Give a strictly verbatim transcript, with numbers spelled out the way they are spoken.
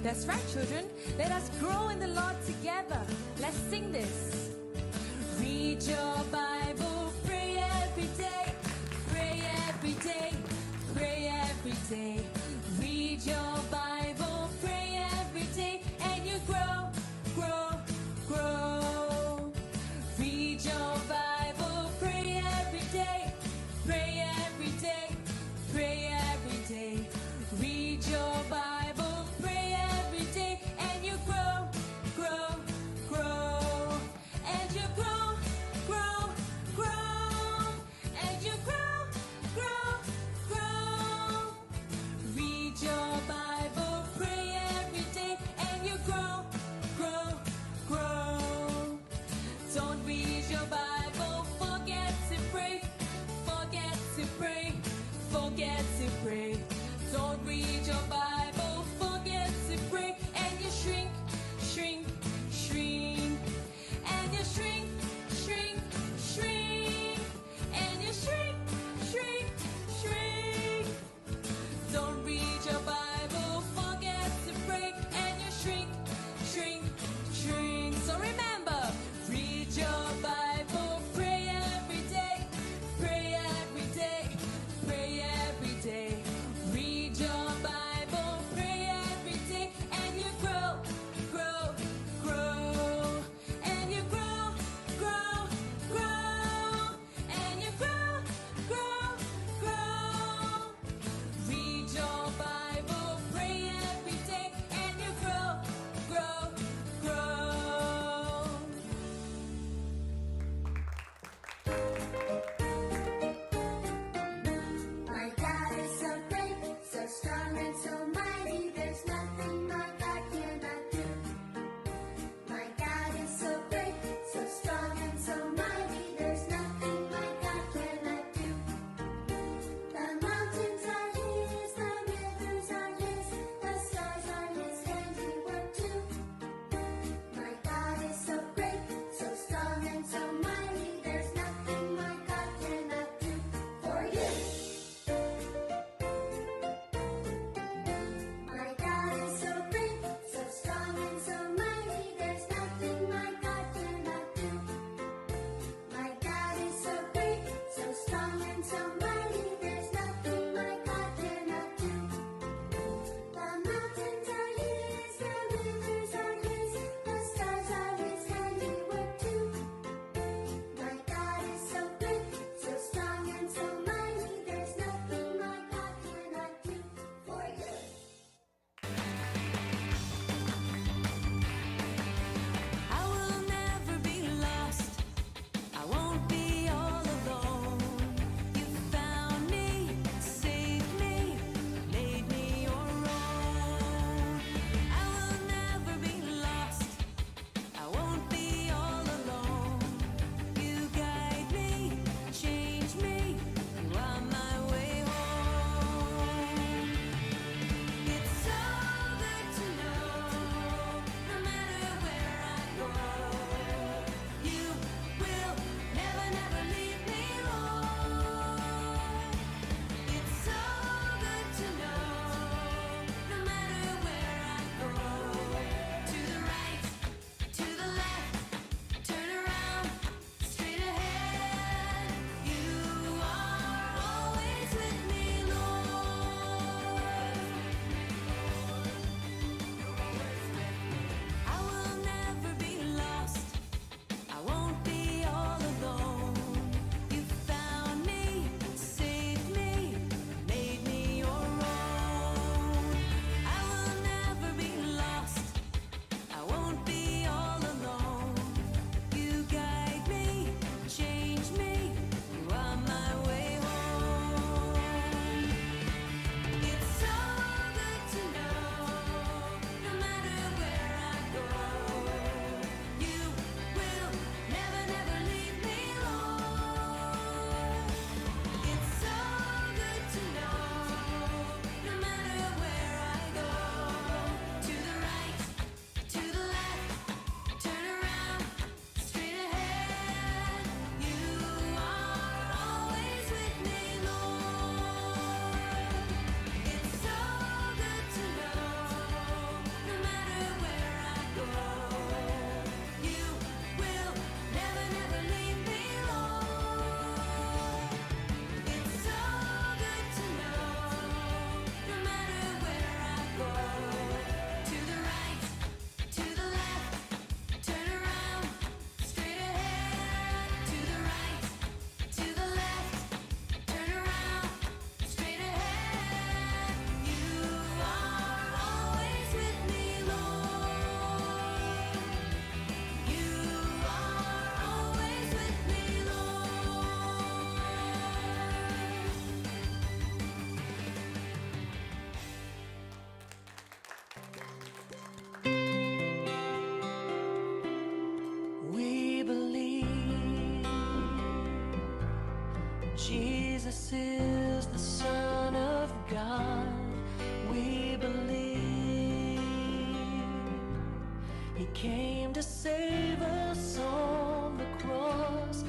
That's right, children. Let us grow in the Lord together. Let's sing this. Read your Bible, pray every day, pray every day, pray every day. Read your Bible, pray every day, and you grow, grow, grow. Read your Bible, pray every day, pray every day, pray every day. Read your Bible, pray every day, and you grow, grow, grow. And you grow, grow, grow. And you grow, grow, grow. came to save us on the cross.